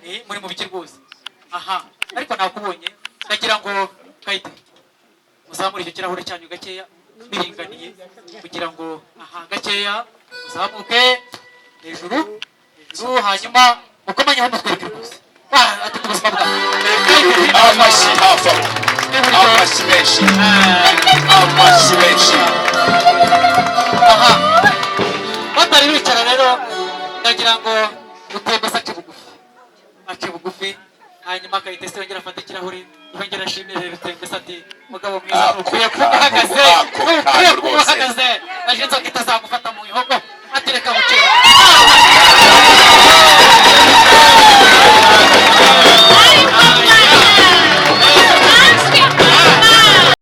Muri mu biki rwose? Aha, ariko nakubonye. Ndagira ngo Kayite muzamure icyo kirahure cyanyu gakeya biringaniye, kugira ngo, aha, gakeya muzamuke hejuru hejuru, hanyuma mukomanyeho, mutwereke rwose. Ah, ati ku buzima bwawe. Amashyi hafi aho, amashyi menshi, amashyi menshi. Aha, batari bicara rero, ndagira ngo Rutembesa ace bugufi, ace bugufi, hanyuma Kayitesi yongera afate ikirahuri, yongera ashimire Rutembesa, ati: "Mugabo mwiza, Ako ntukwiye kuba kantu, uhagaze, ako ntukwiye kantu kuba rwose. uhagaze, naje inzoka itazagufata."